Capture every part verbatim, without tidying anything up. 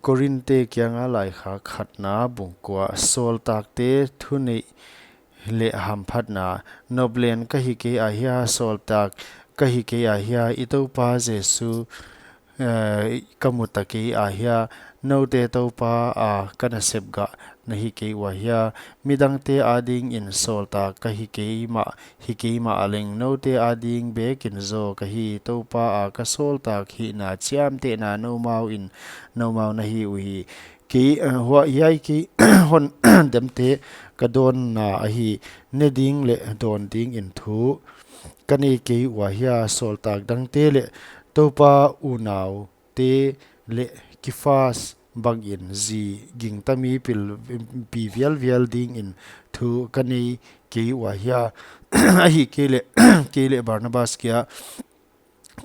Korinte kianga laikhak khatna bung kua. Sawltakte thuneih leh hamphatna. Noplen ka hi kei ahia, sawltak ka hi kei ahia, i Toupa Jesu, eh, ka mu ta kei ahia, noute Toupa a ka nasep gah na hi kei ua hia, midangte adingin sawltak ka hi kei mah, hi kei mahleng, noute ading bekin zaw ka hi, Toupa a ka sawltak hihna chiamtehna noumau in, noumau na hi uhi. Kei, eh, huai hiai kei hon demte ka dawnna ahi, ne ding leh dawn dingin thu ka nei kei ua hia, sawltak dangte leh Toupa unaute leh Kifas bangin zi gingta mi pil, pi vialvial dingin thu ka nei kei ua hia, ahihkeileh, kei leh Barnabas kia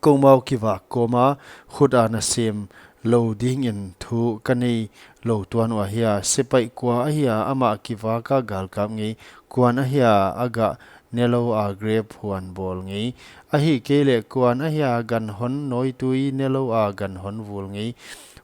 koumau kivak kawma khut a nasem lou dingin thu ka nei lou tuan ua hia, sepaih kua ahia amah kivaka galkap ngei, kuan ahia a gah ne lou a grep huan bawl ngei, ahihkeileh kuan ahia ganhon nawitui ne lou a ganhon vul ngei,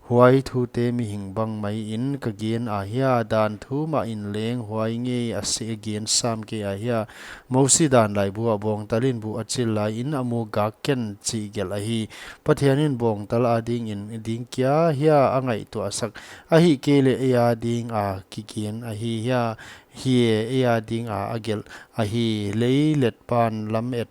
huai thute mihing bang maiin ka gen ahia, dan thu mahin leng huai ngei a se gen sam kei ahia, Mosi dan laibu ah bawngtalin buh a chil laiin a mu gak ken chih gelh ahi. Pathianin bawngtal adingin ding kia hia a ngaihtuahsak, ahihkeileh ei adinga kigen ahi hia, hi e, ei adinga a gelh ahi, leilet pan lamet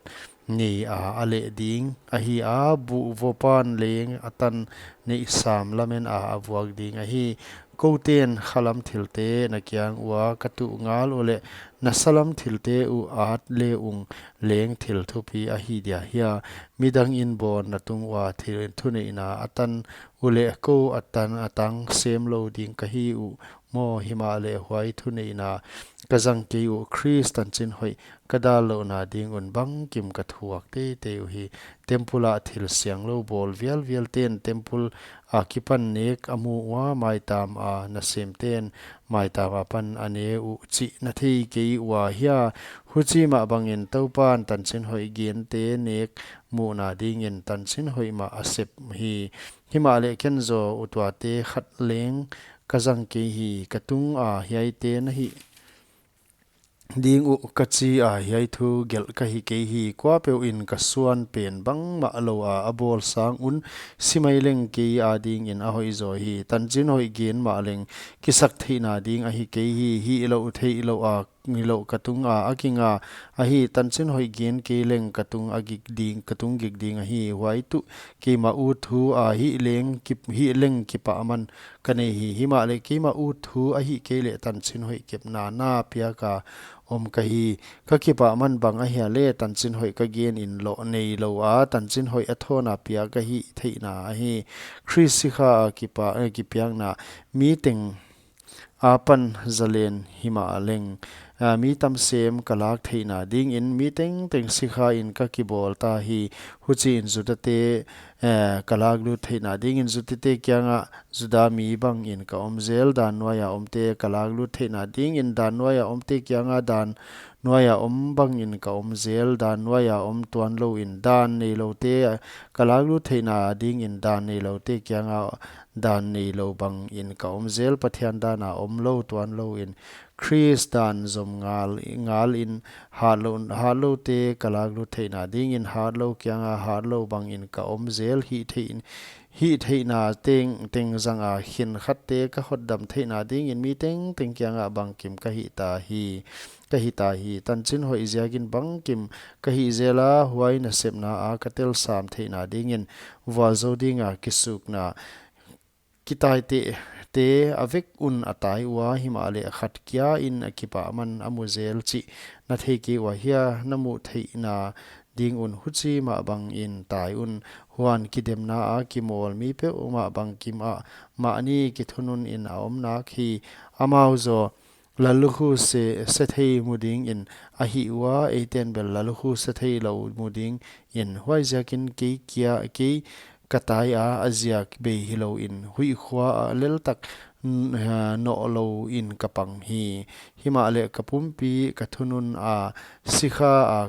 nei a a leh ding ahi a, buh vo pan leng a tan neih sam lamen a a vuak ding ahi. Kouten khalam thilte na kiang ua ka tuh ngal uleh, na salam thilte uh at le ung leng thil thupi ahi dia hia, midangin bawn na tung ua thil thuneihna a tan uleh kou a tan a tang sem lou ding ka hi uh maw, himahleh huai thuneihna ka zang kei uh, Khrist tanchin hoih ka dal louhna ding un bangkim ka thuak teitei uhi. Tempul ah thil siang lou bawl vialvial ten tempul akipan nek a mu ua, maitam a nasemten maitam apan a ne uh chih na thei kei ua hia, huchi mah bangin Toupan tanchin hoih gente nek muhna dingin tanchin hoih mah a sep hi. Himahleh ken zaw utuate khat leng ka zang kei hi, ka tunga hiaite na hih ding uh ka chi a hiai thu gelh ka hi kei hi. Kuapeuh in ka suan pen bangmah lou a a bawl sang un, si mai leng kei adingin a hoih zaw hi. Tanchin hoih gen mahleng kisak theihna ding ahi kei hi. Hih lou theih lou a ni lou ka tunga a kinga ahi. Tanchin hoih gen kei leng ka tung a gik ding, ka tung gik ding ahi. Huai tuh keimah ut thu a hih leng kip-, hih leng kipahman ka nei hi. Himahleh keimah ut thu ahihkeileh tanchin hoih kepna na piak a om ka hi. Ka kipahman bang ahia leh tanchin hoih ka gen in lou nei lou a, tanchin hoih a thawn a piak ka hih theihna ahi. Khrist sikha a kipa-, eh, kipiakna mi teng apan zalen himahleng, ah, mi tam sem ka lak theihna dingin mi tengteng sikha in ka kibawl ta hi. Huchiin Judate, eh, ka lak lut theihna dingin Judate kianga Juda mi bangin ka om zel, dan nuaia omte ka lak lut theihna dingin dan nuaia omte kianga dan nuaia om bangin ka om zel, dan nuaia om tuan louin dan neiloute ka lak lut theihna dingin dan neiloute kianga dan neilou bangin ka om zel, Pathian dan a om lou tuan louin Khrist dan zom ngal, ngalin hat lou, hat loute ka lak lut theihna dingin hat lou kianga hat lou bangin ka om zel, hih theih, hih theihna teng, teng zang a khenkhatte ka hotdam theihna dingin mi tengteng kianga bangkim ka hih ta hi, ka hih ta hi. Tanchin hoih ziakin bangkim ka hih zel a, huai nasepna a ka telsam theihna dingin vualzou dinga kisukna kitaitehte a vek un a tai ua, himahleh khat kia in a kipahman a mu zel chih na thei kei ua hia, na muh theihna ding un huchi mah bangin tai un. Huan kidemna a kimawl mi peuhmah bangkim ah mahni kithunun in a om nak hi. Amau zaw lallukhu se, se thei mu dingin a hih ua, eiten bel lallukhu se thei lou mu dingin. Huaiziakin kei kia, kei ka tai a, a ziak bei hi louin, huih khua a lel tak, n-, ah, noh louin ka pang hi. Himahleh ka pumpi, ka thunun a, sikha a,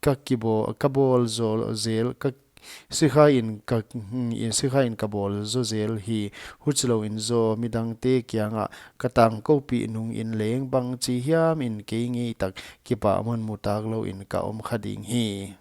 ka kibaw-, ka bawl zaw zel, ka, Sikha in ka, in sikha in ka bawl zaw zel hi, huchilou in zaw midangte kiangah ka tangkoupih nung in leng bangchi hiam in kei ngei tak kipahman mu tak lou in ka om kha ding hi.